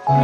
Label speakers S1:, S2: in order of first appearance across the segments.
S1: Salut,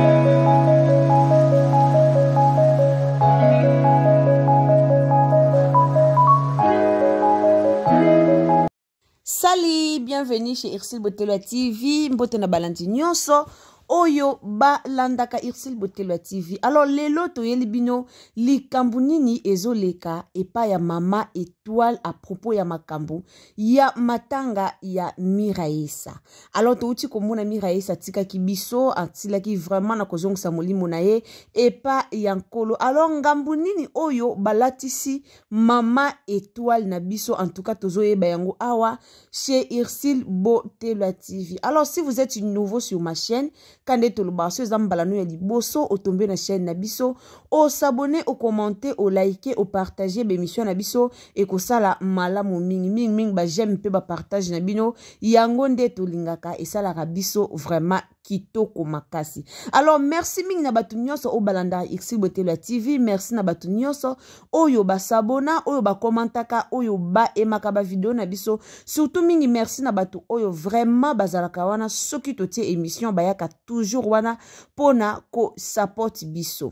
S1: bienvenue chez Ursule Botelwa TV, mbote na balandi nyonso oyo balandaka Ursule Botelwa TV. Alors lelo toyeli bino likambo nini ezoleka epai ya mama Etoile à propos ya makambo ya matanga ya Miraesa. Alors touti komona Miraesa atikaki biso, atilaki vraiment na kozongisa molimo na ye epai ya Nkolo. Alors ngambo nini oyo balatisi mama Etoile na biso, en tout cas tozoyeba yango awa chez Ursule Botelwa TV. Alors si vous êtes nouveau sur ma chaîne, kande tolobaka so eza mbala no ya liboso otombe na chaîne na biso, osabonne, okommente, olike, opartage bemission na biso, ekosala malamu mingi mingi mingi. Ba j'aime mpe bapartage na bino, yango nde tolingaka, esalaka biso vraiment kitoko makasi. Alors merci mingi na bato nyonso oyo balandaka Ursule Botelwa TV, merci na bato nyonso oyo basabona, oyo bakomantaka, oyo baemaka bavideo na biso, surtout mingi merci na bato oyo vraiment bazalaka wana soki totie émission, bayaka toujours wana mpona kosupport biso.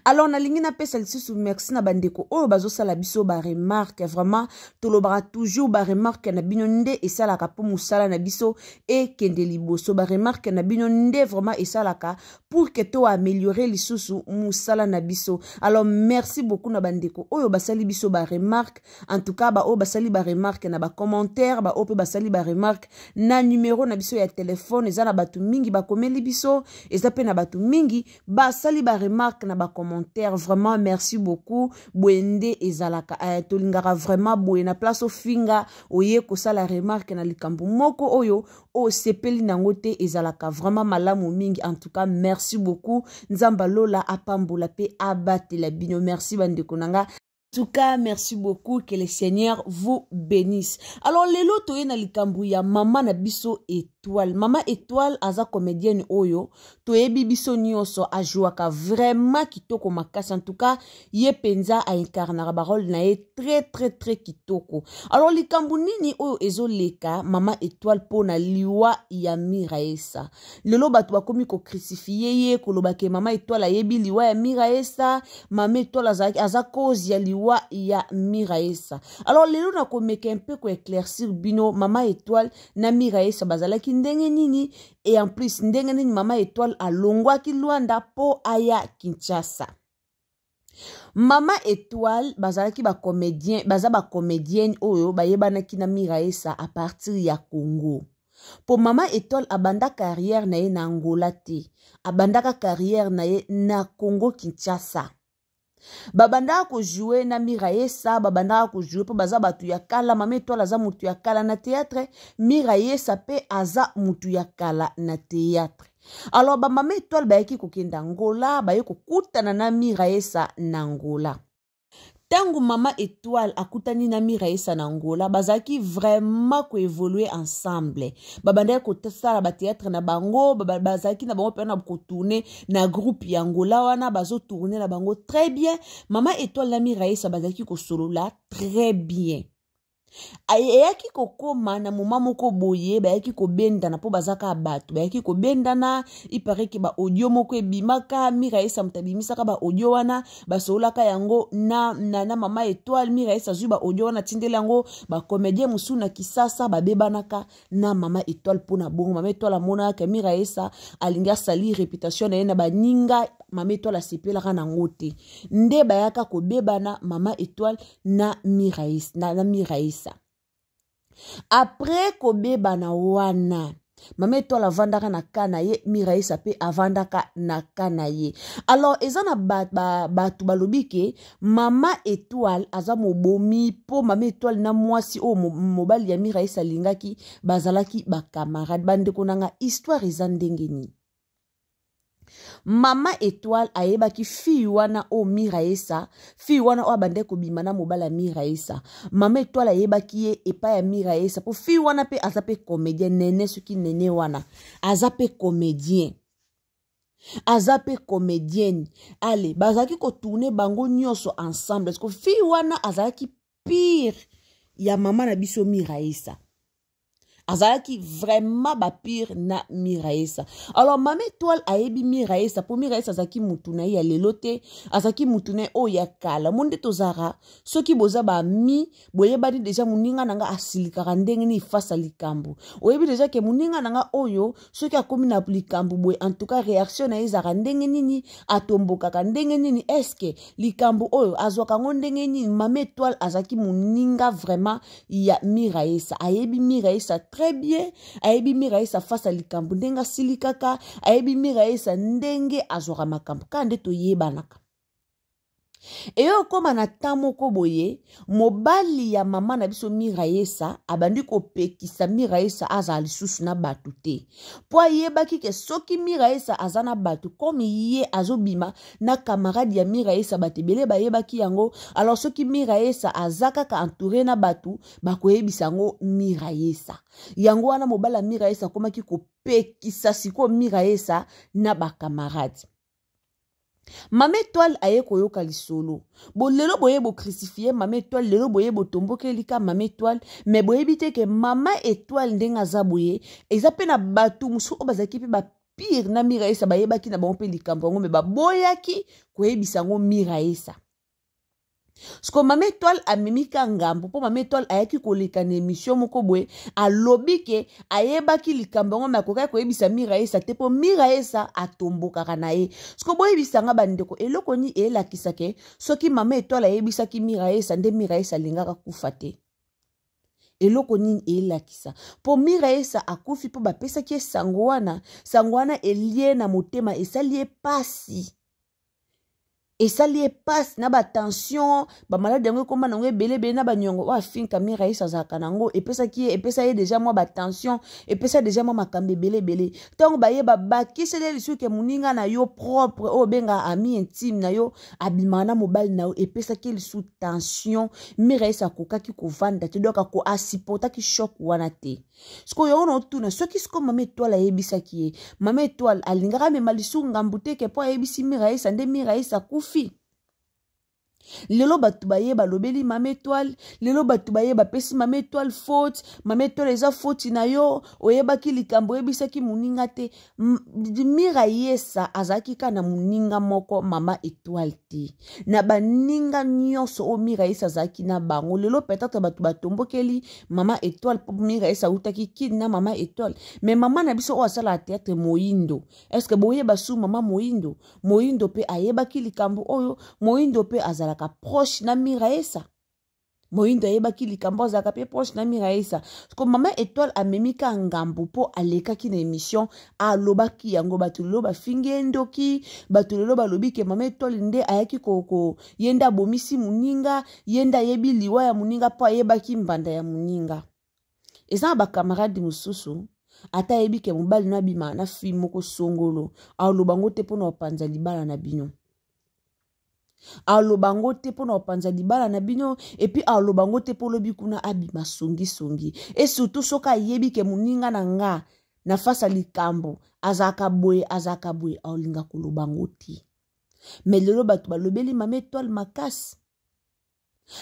S1: Alors nalingi napesa lisusu merci na bandeko oyo bazosala biso baremarque. Vraiment tolobaka toujours, baremarque na bino nde esalaka mpo mosala na biso ekende liboso. Baremarque na bino nde vraiment esalaka pour que toaméliorer lisusu mosala na biso. Alors merci beaucoup na bandeko oyo basali biso baremarque. En tout cas baoyo basali baremarque na bacommentaire, baoyo mpe basali baremarque na numero na biso ya telefone, eza na bato mingi bakomeli biso, eza mpe na bato mingi basali baremarque na bacommentaire. Vraiment merci beaucoup. Boye nde ezalaka, tolingaka vraiment boye. Na place ofinga, oye kosala remarque na likambo moko oyo osepeli nango te, ezalaka vraiment malamu mingi. En tout cas merci beaucoup. Nzambe alola apambola mpe abatela bino. Merci bandeko na nga. En tout cas, merci beaucoup. Que le Seigneur vous bénisse. Alors, lelo toye na likambo ya mama na biso Étoile. Mama Étoile aza comédienne oyo toyebi biso nyonso, ajouaka vraiment kitoko makasi. En tout cas, ye penza a incarnaka ba rôle na ye très très très kitoko. Alors likambo nini oyo ezoleka mama Étoile mpo na liwa ya Miraesa? Lelo bato bakomi kocrucifier ye, koloba ke mama Étoile ayebi liwa ya Miraesa, mama Étoile azalaki aza cause ya liwa ya Miraesa. Alors lelo nakomeka mpe koéclaircir bino mama Étoile na Miraesa bazalaki ndenge nini, et en plus ndenge nini mama Étoile alongwaki Lwanda mpo aya Kinshasa. Mama Étoile bazalaki bacomédien, baza bacomédienne oyo bayebanaki na Miraesa à partir ya Congo, mpo mama Étoile abanda carrière na ye na Angola te, abandaka carrière na ye na Congo Kinshasa. Babandaka kojouer na Miraesa, babandaka kojouer mpo baza bato ya kala. Mama Étoile aza motu ya kala na théâtre, Miraesa mpe aza motu ya kala na théâtre. Alors bamama Étoile bayaki kokende Angola, baye kokutana na Miraesa na Angola. Ntango mama Étoile akutani na Miraesa na Angola, bazalaki vraiment koévoluer ensemble. Babandaki kosala bathéâtre na bango, bazalaki na bango mpe na kotourner na groupe ya Angola wana, bazotourner na bango très bien. Mama Étoile na Miraesa bazalaki kosolola très bien. Eyaki kokóma na moma moko boye, bayaki kobendana, mpo baza kaka bato, bayaki kobendana. Ipareke baaudio moko ebimaka, Miraesa moto abimisaka baaudio wana, basololaka yango na mama Étoile. Miraesa azwi baaudio wana, atindeli yango bacomédien mosusu na Kisasa. Babebanaka na mama Étoile mpona bongo. Mama Étoile amonaka Miraesa alingi asali réputation na ye na baninga. Mama Étoile asepelaka nango te, nde bayaka kobebana mama Étoile na Miraesa na Miraesa. Après kobebana wana, mama Étoile avandaka na ka na ye, Miraesa mpe avandaka na ka na ye. Alors eza na bato ba, ba, balobi ke mama Étoile aza mobomi, mpo mama Étoile na mwasi oyo mobali ya Miraesa alingaki bazalaki bacamarade. Bandeko na nga, histoire eza ndenge nini? Mama Étoile ayebaki fille wana oyo Miraesa, fille wana oyo abandaki kobima na mobali ya Miraesa. Mama Étoile ayebaki ye epai ya Miraesa, mpo fille wana mpe aza mpe comédien nene. Soki nene wana aza mpe comédien, aza mpe comédienne. Ale bazalaki kotourner bango nyonso ensemble, parce que fille wana azalaki pire ya mama na biso Miraesa. Azalaki vraiment bapire na Miraesa. Alors Mama Étoile ayebi Miraesa mpo Miraesa azalaki mutu na ye ya lelo te, azalaki mutu na ye oyo ya kala. Mo nde tozalaka, soki boza baami, boyebani deja moninga na nga asilikaka ndenge nini face ya likambo. Oyebi deja ke moninga na nga oyo soki akomi na likambo boye, en tout cas réaction na ye ezalaka ndenge nini, atombokaka ndenge nini, eske likambo oyo azwaka yango ndenge nini. Mama Étoile azalaki moninga vraiment ya Miraesa. Ayebi Miraesa très bien, ayebi Miraesa face ya likambo ndenge asilikaka, ayebi Miraesa ndenge azwaka makambo, kaka nde toyebanaka. Eyo okóma na temps moko boye, mobali ya mama na biso Miraesa abandi kopekisa Miraesa azala lisusu na bato te, mpo ayebaki ke soki Miraesa aza na bato, komi ye azobima na camarade ya Miraesa, bato ebele bayebaki yango. Alors soki Miraesa aza kaka entouré na bato, bakoyebisa yango Miraesa. Yango wana mobali ya Miraesa akomaki kopekisa sikoyo Miraesa na bakamarade. Mama Étoile aye koyoka lisolo bo lelo boye bocrucifie Mama Étoile, lelo boye botombokeli ka Mama Étoile, me boyebi te ke Mama Étoile ndenge aza boye, eza mpe na bato mosusu oyo bazalaki mpe bapire na Miraesa, bayebaki na bango mpe likambo yango, me baboyaki koyebisa yango Miraesa. Siko Mama Étoile amemi ka ngambo, mpo Mama Étoile ayaki koleka na émission moko boye, alobi ke ayebaki likambo yango me akokaki koyebisa Miraesa te mpo Miraesa atombokaka na ye. Siko boyebisanga bandeko, eloko nini eyelakisa ke soki Mama Étoile ayebisaki Miraesa nde Miraesa alingaka kufa te? Eloko nini eyelakisa? Mpo Miraesa akufi mpo bapesaki ye sango wana, sango wana elie na motema, esali ye pasi, esali ye pasi na batension, bamaladi yango ekóma nango ebele ebele na baniongo oyo afinka Miraesa azalaka nango, epesaki ye, epesa ye deja mwa batension, epesa deja mwa makambo ebele ebele. Ntango baye babakiseli ye lisusu ke moninga na yo propre oyo obengaka ami intime na yo abimaka na mobali na yo, epesaki ye lisusu tension. Miraesa akokaki kovanda te, donc ako asupportaki choc wana te. Sikoyo yango na otuna, soki sikoyo Mama Étoile ayebisaki ye, Mama Étoile alingaka amema lisusu ngambu te ke mpo ayebisi Miraesa nde Miraesa akufi. Lelo bato baye balobeli Mama Étoile, lelo bato baye bapesi Mama Étoile faute. Mama Étoile, eza faute na yo, oyebaki likambo, oyebisaki moninga te. Miraesa azalaki kaka na moninga moko, Mama Étoile te. Na baninga nyonso oyo Miraesa azalaki na bango, lelo peut-être bato batombokeli Mama Étoile mpo Miraesa awutaki Kini na Mama Étoile, mais mama na biso oyo asalaka théâtre, Moyindo, est-ce boyeba su mama Moyindo? Moyindo mpe ayebaki likambo oyo. Moyindo mpe azalaka proche na Miraesa. Moyindo ayebaki likambo, azalaka mpe proche na Miraesa. Ko Mama Étoile amemi ka ngambo mpo alekaki na émission, alobaki yango. Bato lelo bafingi ye ndoki, bato lelo balobi ke Mama Étoile nde ayaki koko, ye nde abomisi moninga, ye nde ayebi liwa ya moninga mpo ayebaki mbanda ya moninga. Eza na bakamarade mosusu, ata ayebi ke mobali no abima na fille moko songolo, aloba yango te mpona kopanza libala na bino, aloba yango te mpona kopanza libala na bino, et puis aloba yango te mpo olobi kuna abima songisongi. Et surtout soki ayebi ke moninga na nga na face ya likambo azalaka boye, azalaka boye, aolinga koloba yango te. Mais lelo bato balobeli Mama Étoile makasi.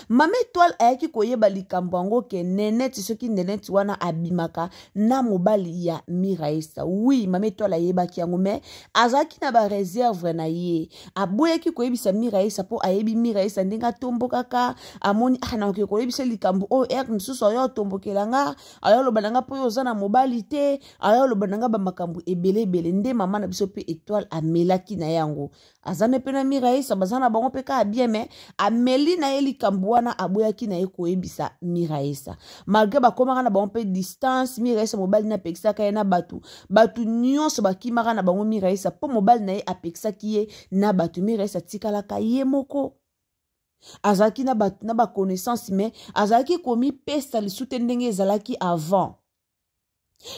S1: Mama Étoile ayaki koyeba likambo yango ke Neneti, soki Neneti wana abimaka na mobali ya Miraesa. Oui, Mama Étoile ayebaki yango, mais azalaki na bareserve na ye, aboyaki koyebisa Miraesa mpo ayebi Miraesa ndenge atombokaka. Amoni, ah, nakoki koyebisa likambo oyo, ere mosusu ayo atombokela nga, ayo aloba na nga mpo oyo oza na mobali te, ayo aloba na nga bamakambo ebele ebele. Nde mama na biso mpe Étoile amelaki na yango. Aza ne mpe na Miraesa, baza na bango mpe kaka bien, mais ameli na ye likambo wana, aboyaki na ye koyebisa Miraesa malgré bakomaka na bango mpe distance. Miraesa, mobali na apekisaka ye na bato, bato nyonso bakimaka na bango Miraesa mpo mobali na ye apekisaki ye na bato. Miraesa atikalaka ye moko, azalaki na bato na baconnaissance, mais azalaki komipesa lisu te ndenge ezalaki avant.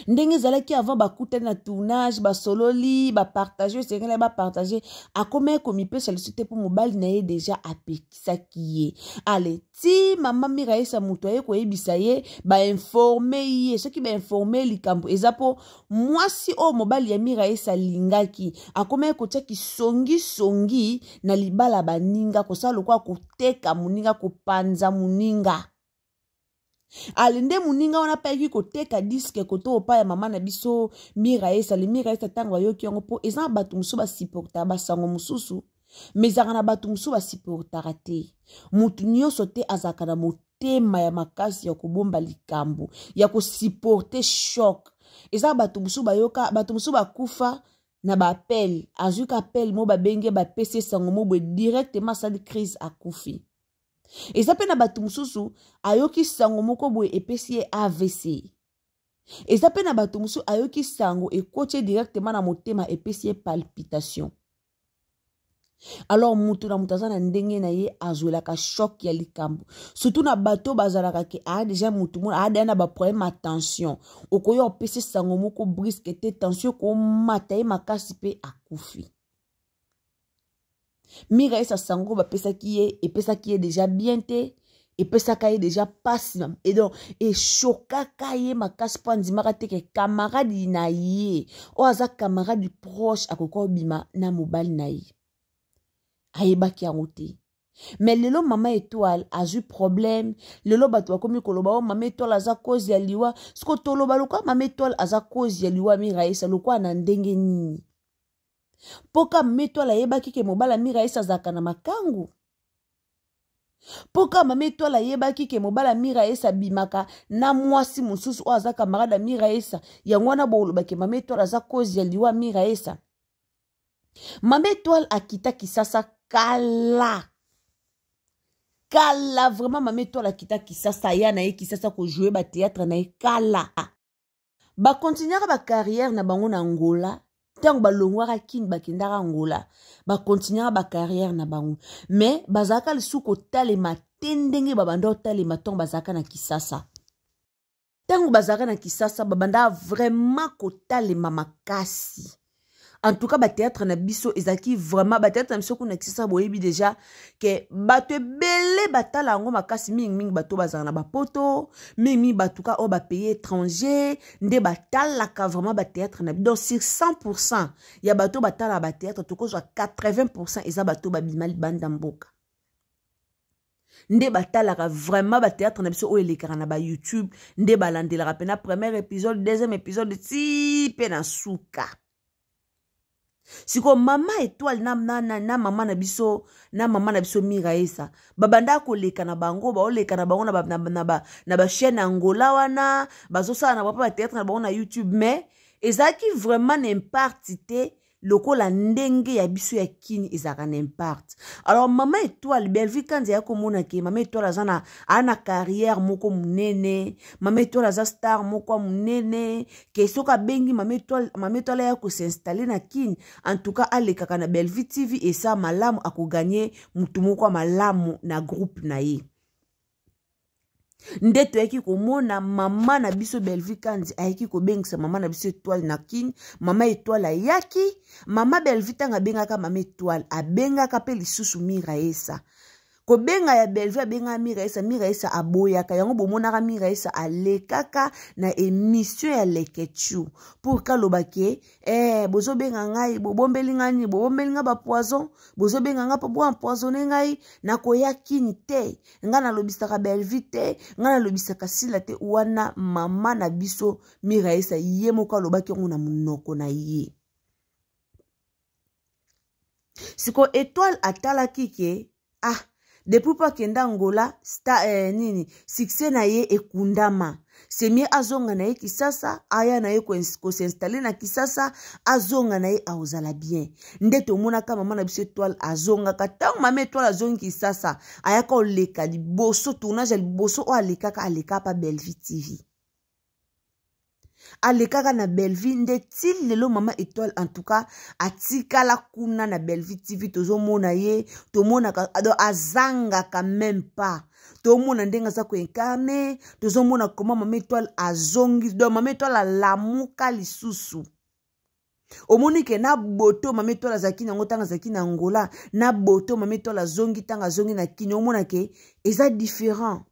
S1: Ndenge ezalaki avant, bakutani na tournage, basololi, bapartage, esengeli bapartage, akomaki komipesa lisu te mpo mobali na ye deja apekisaki ye. Ale ti mama Miraesa moto aye koyebisa ye, bainforme ye. Soki bainforme likambo eza mpo mwasi oyo mobali ya Miraesa alingaki akomaki kotia kisongisongi na libala baninga, kosala lokola koteka moninga, kopanza moninga. Ale nde moninga wana mpe ayaki koteka diske koto opa ya mama na biso Miraesa. Le Miraesa ntango ayoki yango, mpo eza na bato mosusu basupportaka basango mosusu, me ezalaka na bato mosusu basupportaka te. Moto nyonso te azalaka na motema ya makasi ya kobomba likambo, ya kosupporte choc. Eza bato mosusu bayoka, bato mosusu bakufa na baappel, azwi ka appel mo babenge, bapesi esango mo boye, directement asali crise, akufi. Eza mpe na bato mosusu ayoki sango moko boye, epesi ye AVC. Eza mpe na bato mosusu ayoki sango, ekoti ye directement na motema, epesi ye palpitation. Alors moto na moto aza na ndenge na ye azwelaka choc ya likambo, surtout na bato bazalaka ke aa deja motu mona aa deja na baproblème ya tension, okoya opesi sango moko briske te, tension ekomata ye makasi mpe akufi. Mira esa sango bapesaki ye epesaki ye deja bien te, epesaka ye deja pasi et donc eshokaka ye makasi, mpo andimaka te ke camarade na ye oyo aza camarade proche akoki kobima na mobali na ye. Ayebaki yango te. Me lelo mama Etoile azwi problème. Lelo bato bakomi koloba o mama Etoile aza cause ya liwa. Siko toloba lokola mama Etoile aza cause ya liwa Miraesa, lokola na ndenge nini? Mpo ka mama Etoile ayebaki ke mobali ya Miraesa azalaka na makangu, mpo ka mama Etoile ayebaki ke mobali ya Miraesa abimaka na mwasi mosusu oyo aza camarade ya Miraesa, yango wana bolobaki mama Etoile aza cause ya liwa Miraesa. Mama Etoile akita Kisasa kala kala, vraiment. Mama Etoile akita Kisasa, aya na ye Kisasa kojoue bateatre na ye kala. Bakontinuaka bacarrière na bango na Angola. Ntango balongwaka Kini, bakendaka Angola, bakontinuaka bacarrière na bango, mais bazalaka lisusu kotalema te ndenge babanda kotalema ntango bazalaka na Kisasa. Ntango bazalaka na Kisasa, babanda vraiment kotalema makasi. En tout cas, bateatre na biso ezalaki vraiment, bateatre na biso kuna Kisasa, boyebi deja ke bato ebele batala yango makasi, mingimingi bato bazalaka na bapoto, mingimingi bato ka oyo bapays étranger nde batalaka vraiment bateatre na biso. Donc sur 100 ya bato batalaka bateatre, tokozwa 80 eza bato babima libanda mboka nde batalaka vraiment bateatre na biso oyo elekaka na bayoutube, nde balandelaka mpena premier épisode, deuxième épisode, ti mpe na suka. Sikoyo mama Etoile na, na, na, na mama na biso na mama na biso Miraesa babanda koleka na bango, baoleka na bango na bachaîne na ba, na ba Angola wana, bazosala na bango mpe bateatre na bango na YouTube, mais ezalaki vraiment na impact te lokola ndenge ya biso ya Kini ezalaka na impact. Alors mama Etoile, Bellevue Kanzi aya komona ke mama Etoile aza na aa na carrière moko monene, mama Etoile aza star moko ya monene, ke soki abengi mama Etoile, mama Etoile aya kosinstalle na Kini, en tout cas alekaka na Bellevue TV, esa malamu, akoganye motu moko ya malamu na groupe na ye. Nde toyaki komona mama na biso Bellevue Kanzi ayaki kobengisa mama na biso Etoile na Kini. Mama Etoile ayaki. Mama Bellevue ntango abengaka mama Etoile, abengaka mpe lisusu Miraesa. Kobenga ya Bellevue, abengaka Miraesa, Miraesa aboyaka yango. Bomonaka Miraesa alekaka na émission ya Lekechu pour kaloba ke eh, bozobenga ngai, bobombeli ngai nini? Bobombeli ngai bapoison, bozobenga ngai mpo boempoisonne ngai, nakoya Kini te, ngai nalobisaka Bellevue te, ngai nalobisaka Sila te. Wana mama na biso Miraesa ye moko alobaki yango na monoko na ye. Sikoyo Etoile atalaki ke ah, depuis mpo akenda Angola sta, eh, nini, succès na ye ekundama, semie azonga na ye Kisasa, aya na ye kosinstalle na Kisasa, azonga na ye akozala bien. Nde tomonaka mama na biso Etoile azongaka. Ntango mama Etoile azongi Kisasa, ayaka koleka liboso, tournage ya liboso oyo alekaka, alekaka pa Bellevue TV, alekaka na Bellevue. Nde ti lelo mama Etoile en tout cas atikala kuna na Bellevue TV, tozomona ye, tomonaka donc azangaka même pas. Tomona ndenge aza koincarne, tozomona koma mama Etoile azongi, donc mama Etoile alamuka lisusu. Omoni ke na boto mama Etoile azalaki nango ntango azalaki na Angola, na boto mama Etoile azongi ntango azongi na Kini, omona ke eza différent.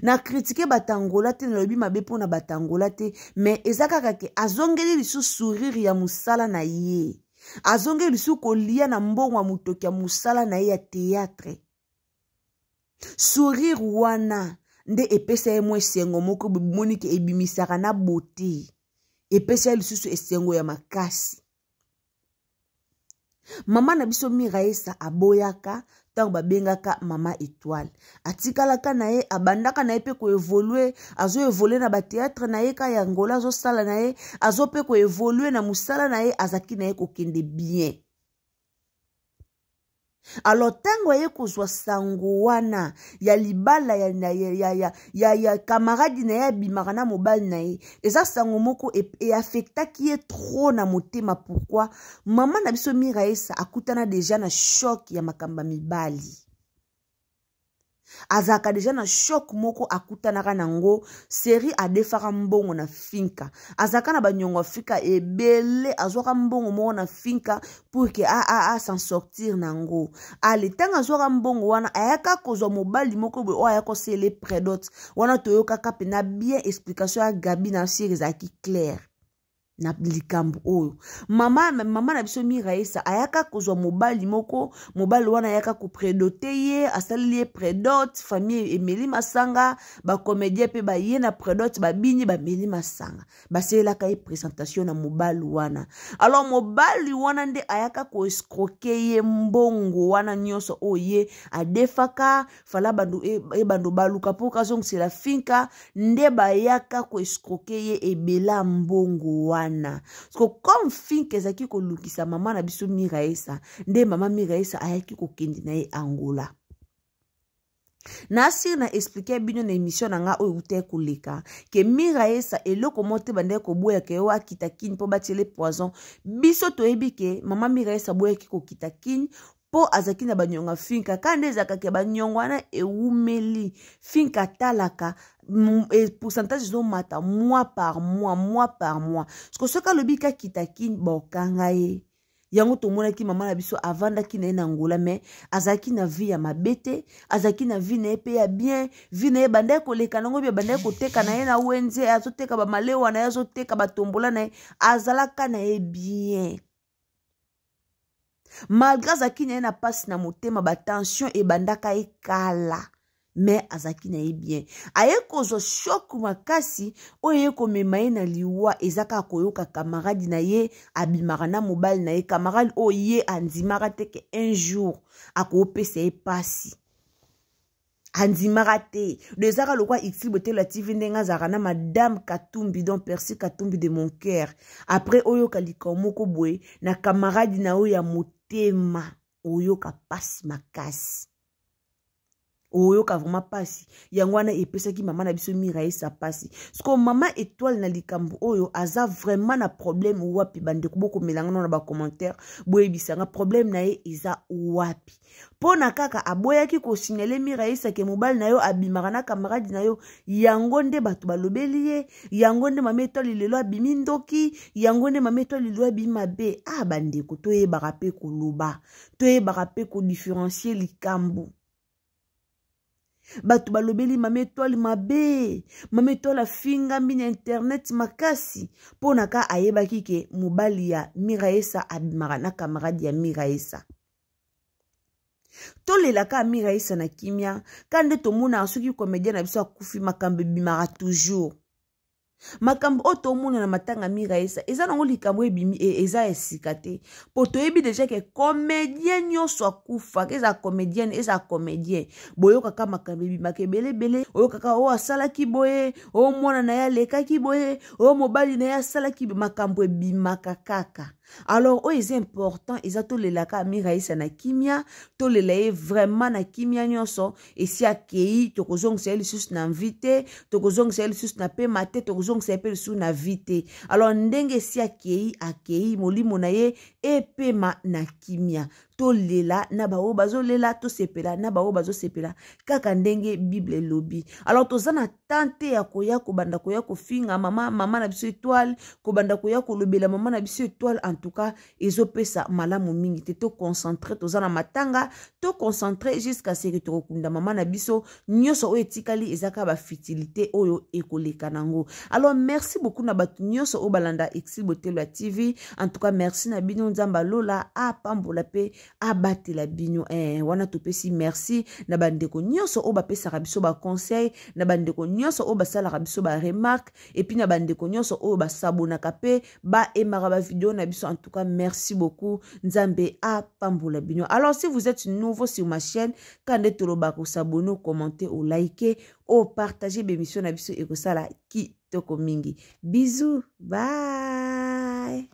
S1: Na kritike batangola te, nalobi mabe mpona batangola te, mais eza kaka ke azongeli lisusu sourire ya mosala na ye, azongeli lisusu kolia na mbongo ya motoki ya mosala na ye ya théâtre. Sourire wana nde epesa ye mwa esengo moko bomoni ke ebimisaka na beauté, epesa ye lisusu esengo ya makasi. Mama na biso Miraesa aboyaka ntango babengaka mama Etoile, atikalaka na ye, abandaka na ye mpe koevolue, azoevolue na bateatre na ye ka ya Angola azosala na ye, azo mpe koevolue na mosala na ye, azalaki na ye kokende bien. Alors ntango aye kozwa sango wana ya libala ya, ya, ya, ya, ya, ya kamaradi na ye abimaka na mobali na ye, eza sango moko eaffectaki e ye trop na motema. Pourquoi? Mama na biso Miraesa akutana deja na choc ya makambo ya mibali, azalaka deja na choc moko akutanaka nango. Seri adefaka mbongo na finka, azalaka na banyongo afrika ebele, azwaka mbongo moko na finka pour ke a, a, a s'en sortir nango. Ale ntango azwaka mbongo wana, ayaka kozwa mobali moko boye oyo aya kosele predot wana. Toyokaka mpena bien explication ya Gabi na sire, ezalaki claire na likambo oyo. Mama, mama na biso Miraesa ayaka kozwa mobali moko, mobali wana ayaka kopredote ye, asaleli ye predot, famille emeli masanga, bacomédien mpe baye na predot, babini, bameli masanga, basalelaka ye présentation na mobali wana. Alors mobali wana nde ayaka koescroke ye mbongo wana nyonso oyo ye adefaka, fala bando ebando baluka mpo kazongisela finka, nde bayaka koescroke ye ebela mbongo wana. Siko comme finka ezalaki kolukisa mama na biso Miraesa, nde mama Miraesa ayaki kokende na ye Angola. Nasir na explike bino na émission na nga oyo eutaki koleka ke Miraesa eloko moko te bandaki koboyaka ye oyo akita Kini mpo batiele poison. Biso toyebi ke mama Miraesa aboyaki kokita Kini mpo azalaki na banyongo ya finka. Kaka nde ezalaka ke banyongo wana ewumeli, finka atalaka pourcentage ezomata mois par mois, mois par mois. Siko soki alobi kakita Kini, bakokanga ye. Yango tomonaki mama na biso avandaki na ye na Angola, me azalaki na vie ya mabe te, azalaki na vie na ye mpe ya bien. Vie na ye bandaki koleka nango bie, bandaki koteka na ye na wenze, azoteka bamalewa na ye, azoteka batombola na ye, azalaka na ye bien malgré azalaki na ye na mpasi na motema, batension ebandaka ye kala, me azalaki na ye bien. Aye kozwa shok makasi oyo eye komema ye na liwa, eza kaka koyoka kamaradi na ye abimaka na mobali na ye, kamaradi oyo ye andimaka te ke un jour akopesa ye mpasi, andimaka te. Do ezaka lokwa Ixil Botelo ya TV ndenge azalaka na madame Katumbi, donc Percy Katumbi de mon cœur. Après oyoka likambo moko boye na kamaradi na oyo ya motema, oyoka mpasi makasi, oyoka vraiment mpasi. Yango wana epesaki mama na biso Miraesa mpasi. Siko mama Etoile na likambo oyo aza vraiment na problème wapi? Bandeko, bokomelanga no na bacommentaire, boyebisanga problème na ye eza wapi. Mpo na kaka aboyaki kosignale Miraesa ke mobali na yo abimaka na kamaradi na yo, yango nde bato balobeli ye, yango nde mama Etoile lelo abimi ndoki, yango nde mama Etoile lelo abimi mabe. Ah bandeko, toyebaka mpe koloba, toyebaka mpe kodifferencie likambo. Bato balobeli mama Etoile mabe, mama Etoile afingami na internet makasi mpo na ka ayebaki ke mobali ya Miraesa abimaka na kamaradi ya Miraesa. Tolelaka Miraesa na kimia, ka nde tomonaka soki comédien na biso akufi, makambo ebimaka toujours. Makambo oyo tomona na matanga Miraesa eza nango likambo ebimi eza ya sika te, mpo toyebi deja ke comédien nyonso akufaka, eza comédienne, eza comédien, boyokaka makambo ebimaka ebeleebele. Oyokaka oyo asalaki boye, oyo mwana na ye alekaki boye, oyo mobali na ye asalaki, makambo ebimaka kaka. Alors oyo eza important eza tolelaka Miraisa na kimia, tolela ye vraiment na kimia nyonso. Esi akei, tokozongisa ye lisusu na mvi te, tokozongisa ye lisusu na pema te, tokozongisa ye mpe lisusu na vi te. Alors ndenge esi akei, akei, molimo na ye epema na kimia. Tolela na baoyo bazolela, tosepela na baoyo bazosepela, kaka ndenge Bible elobi. Alors toza na temps te ya koya kobanda koya kofinga mama, mama na biso Etoile, kobanda koya kolobela mama na biso Etoile. En tout cas ezopesa malamu mingi te. Toconcentre, toza na matanga, toconcentre jusqu'à ce que tokokunda mama na biso. Nyonso oyo etikali eza kaka bafutilité oyo ekoleka nango. Alors merci beaucoup na bato nyonso oyo balanda Exil Botelo ya TV. En tout cas merci na bino, Nzambe alola apambola mpe. Abatela bino. Wana topesi merci na bandeko nyonso oyo bapesaka biso baconseil, na bandeko nyonso oyo basalaka biso baremarque, et puis na bandeko nyonso oyo basabonaka mpe baemaka bavideo na biso. En tout cas, merci beaucoup. Nzambe apambola bino. Alors, si vous êtes nouveau sur ma chaîne, ka nde tolobaka, kosabonner, ocommenter, oliker, opartager bémission na biso, ekosala kitoko mingi. Bisous, bye.